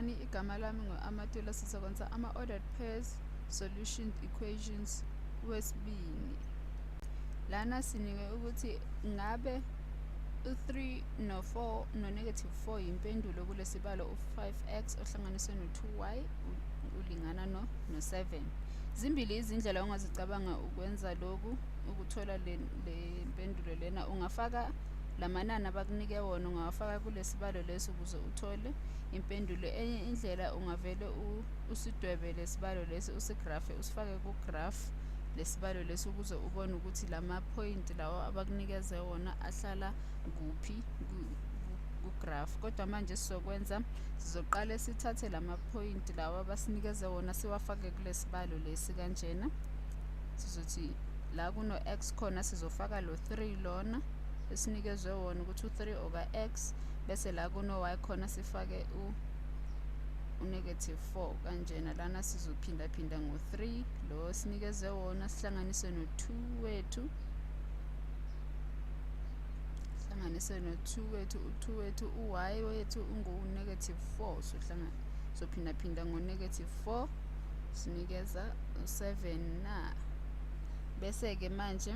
Sanibonani, igama lami ngu-Amatula. Sizokwenza ama-ordered pairs solution equations wesibini. Lana sinikwe ukuthi ngabe u-3 no-4 no-negative 4 yimpendulo kulesibalo u-5x ohlanganiswe no-2y ulingana no-7. Zimbili izindlela ongazicabanga ukwenza lokhu, ukuthola le mpendulo lena. Ungafaka lamanani abakunike wona, ungawafaka kulesibalo leso ukuze uthole impendulo. Enye indlela, ungavele usidwebe lesibalo lesi, usigrafe, usifake ku-graph lesibalo lesi ukuze ubone ukuthi lamaphoyinti lawa abakunikeze wona ahlala kuphi ku-graph. Kodwa manje sizokwenza, sizoqale sithathe lamaphoyinti lawa abasinikeze wona siwafake kulesibalo lesi kanjena. Sizothi la kuno-x khona sizofaka lo 3 lona esinikezwe wona ukuthi u-3 oka-x, bese la kuno-y khona sifake u-negative 4 kanjena. Lana sizophindaphinda ngo-3 lo esinikezwe wona, sihlanganise no-2 wethu, sihlanganise no-2 wethu, u-2 wethu, u-y wethu ungu-negative 4, sophindaphinda ngo-negative 4 sinikeza u-7 na. Bese-ke manje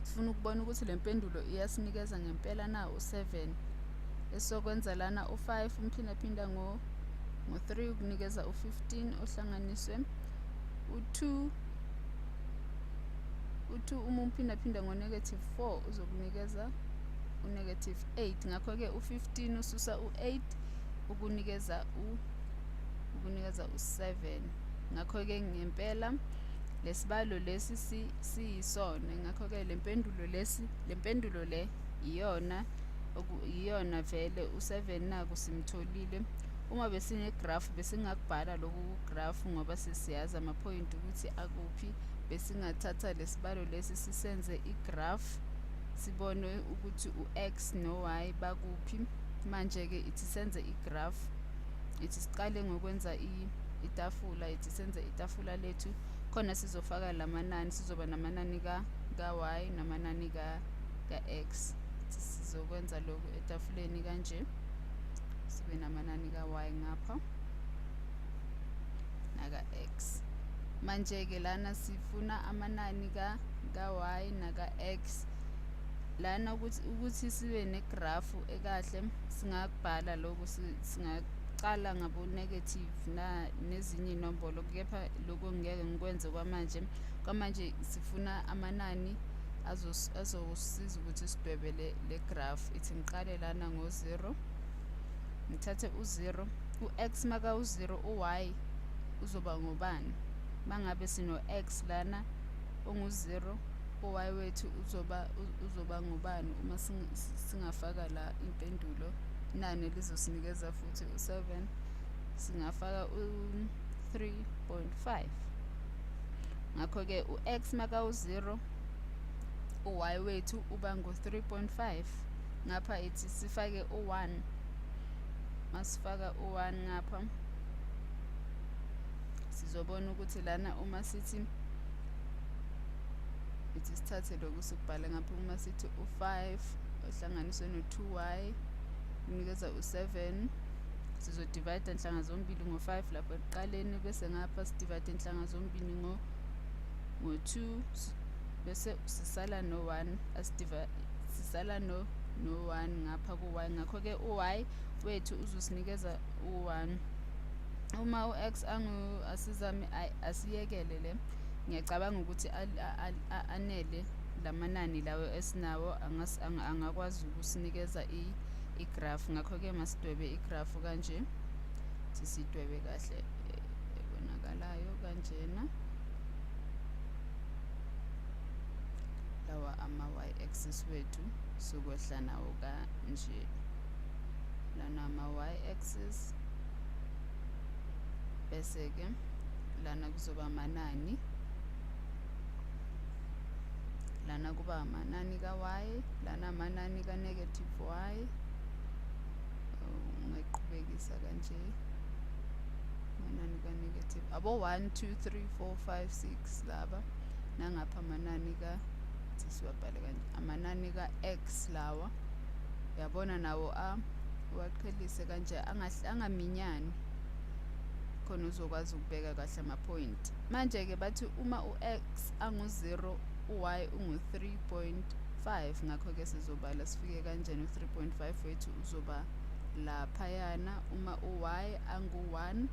sifuna ukubona ukuthi le mpendulo iyasinikeza ngempela na u-7. Esokwenza lana u-5 umphindaphinda ngo-3 ukunikeza u-15 ohlanganiswe u-2, u-2 uma umphindaphinda ngo-negative 4 uzokunikeza u-negative 8. Ngakho-ke u-15 ususa u-8 ukunikeza u-7. Ngakho-ke ngempela lesibalo lesi siyisona. Ngakho-ke le mpendulo lesi, le mpendulo le iyona iyona vele u-7 naku simtholile. Uma besine-graph besingakubhala lokhu ku-graph ngoba sesiyazi amaphoyinti ukuthi akuphi. Besingathatha lesibalo lesi sisenze i-graph sibone ukuthi u-x no-y bakuphi. Manje-ke ithi senze i-graph, ithi siqale ngokwenza itafula, ithi senze itafula lethu khona sizofaka lamanani, sizoba namanani ka-y namanani ka-x. Sizokwenza lokhu etafuleni kanje, sibe namanani ka-y ngapha naka-x. Manje-ke lana sifuna amanani ka-y naka-x. Lana ukuthi sibe negrafu ekahle singakubhala lokhu, singaqala ngabo-negative na nezinye iy'nombolo, kepha lokhu ngeke ngikwenze kwamanje. Kwamanje sifuna amanani azosiza ukuthi sidwebe le graph. Ithi ngiqale lana ngo-0, ngithathe u-0, u-x maka-u-0, u-y uzoba ngobani? Mangabe sino-x lana ongu-0, u-y wethu uzoba ngubani? Uma singafaka la impendulo, inani lizosinikeza futhi u-7, singafaka u-3.5. Ngakho-ke u-x makawu-0, u-y wethu uba ngu-3.5. Ngapha ithi sifake u-1, masifaka u-1 ngapha sizobona ukuthi lana uma sithi, ithi sithathe lokhu sikubhale ngapha, uma sithi u-5 ohlanganiswe no-2y kunikeza u-7, sizodivide nhlanga zombili ngo-5 lapho ekuqaleni, bese ngapha sidivide nhlanga zombili ngo-2, bese sisala no-1, sisala no-1 ngapha ku-y. Ngakho-ke u-y wethu uzosinikeza u-1. Uma u-x asizame, asiyekele le, ngiyacabanga ukuthi anele lamanani lawo esinawo, angakwazi ukusinikeza i-graph. Ngakho-ke masidwebe i-graph kanje, sisidwebe kahle ebonakalayo kanjena. Lawa ama-y axis wethu sokwehla nawo kanje, lana ama-y axis, bese-ke lana kuzoba amanani, lana kuba amanani ka-y, lana amanani ka-negative y. Ungayiqhubekisa kanje, amanani ka-negative abo 1 2 3 4 5 6 laba, nangapha amanani ka, siwabhale kanje, amanani ka-x lawa, uyabona nawo a Uwaqhelise kanje, angaminyani, khona uzokwazi ukubeka kahle amaphoyinti. Manje-ke bathi uma u-x angu-0, u-y ungu-3.5. Ngakho-ke sizobala sifike kanjani u-3.5 wethu uzoba laphayana. Uma u-y angu-1,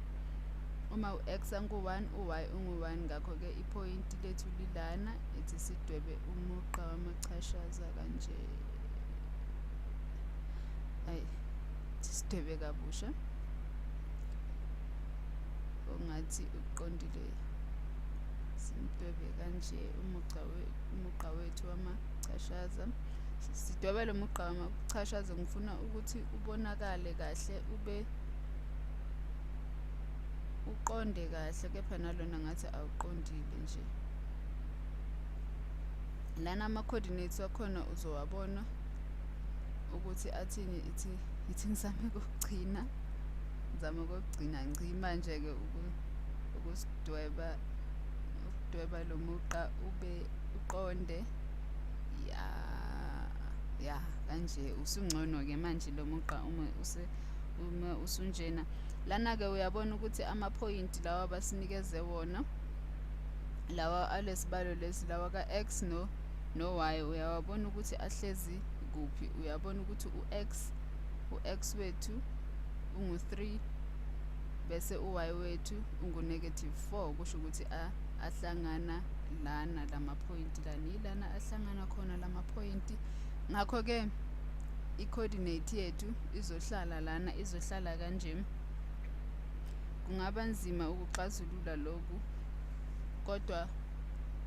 uma u-x angu-1, u-y ungu-1. Ngakho-ke iphoyinti lethu lilana. Ithi sidwebe umugqa wamachashaza kanje. Ayi, sidwebe kabusha ongathi uqondile. Simdwebe kanje umugqa wethu wamachashaza. Sidwebe lo mugqa wamachashaza, ngifuna ukuthi ubonakale kahle, ube uqonde kahle, kepha nalona ngathi awuqondile nje. Lana ama-coordinates wakhona uzowabona ukuthi athini. Ithi ngizame kokugcina, ngizame kokugcina ngci manje-ke ukusidweba, ukudweba lo mugqa ube uqonde. Ya, kanje usungcono-ke manje lo mugqa uma usunjena. Lana-ke uyabona ukuthi amaphoyinti lawa abasinikeze wona lawa alesibalo lesi, lawa ka-x no-y, uyawabona ukuthi ahlezi kuphi. Uyabona ukuthi u-x wethu ungu-3, bese u-y wethu ungu-negative 4. Kusho ukuthi ahlangana lana lamaphoyinti lana, yilana ahlangana khona lamaphoyinti. Ngakho-ke i-coordinate yethu izohlala lana, izohlala kanje. Kungaba nzima ukuxazulula lokhu, kodwa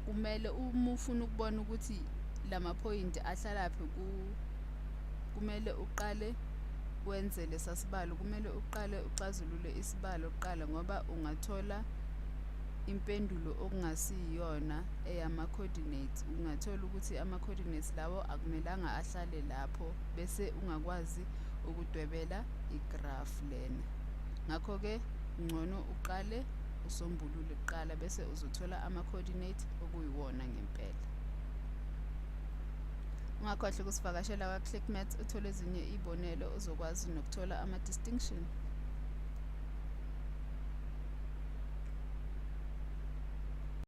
kumele uma ufuna ukubona ukuthi lamaphoyinti ahlalaphi, kumele uqale wenze lesa sibalo, kumele uqale uxazulule isibalo kuqala, ngoba ungathola impendulo okungasiyona eyama-coordinates. Ungathola ukuthi ama-coordinates lawo akumelanga ahlale lapho, bese ungakwazi ukudwebela igraph lena. Ngakho-ke ngcono uqale usombulule kuqala, bese uzothola ama-coordinate okuyiwona ngempela. Ungakhohlwa ukusivakashela kwa-Click Maths, uthole ezinye iy'bonelo, uzokwazi nokuthola ama-distinction.